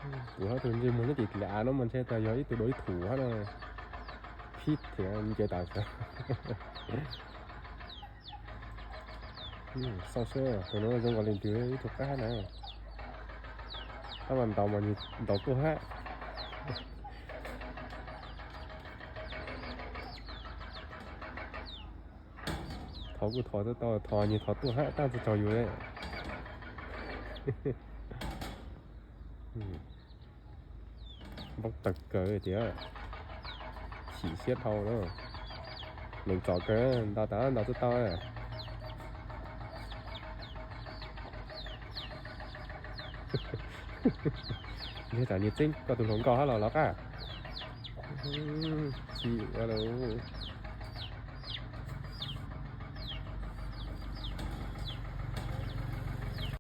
Kuv hab tus ntsej muag nyob tim liaj av no mas ntshe tas yog ib tug dua ib thum hab no. Phib thiab nce tas. Xauj seb tus no zoo nkaus li ntws ib tug qab hab na. Tab mas ntaus mas ntaus tuaj hab. Thov kuj thov tau, thov nyuag thov tuaj hab tab tsis tsaug yus li. Npau taws kawg tiag. Chim siab dhau na. Meem txom kawg, ntaus tas ntaus tsis tau. Yog tsam niag txeeb koj tus hluas nkauj hab los los qab. Tsis ua lawm.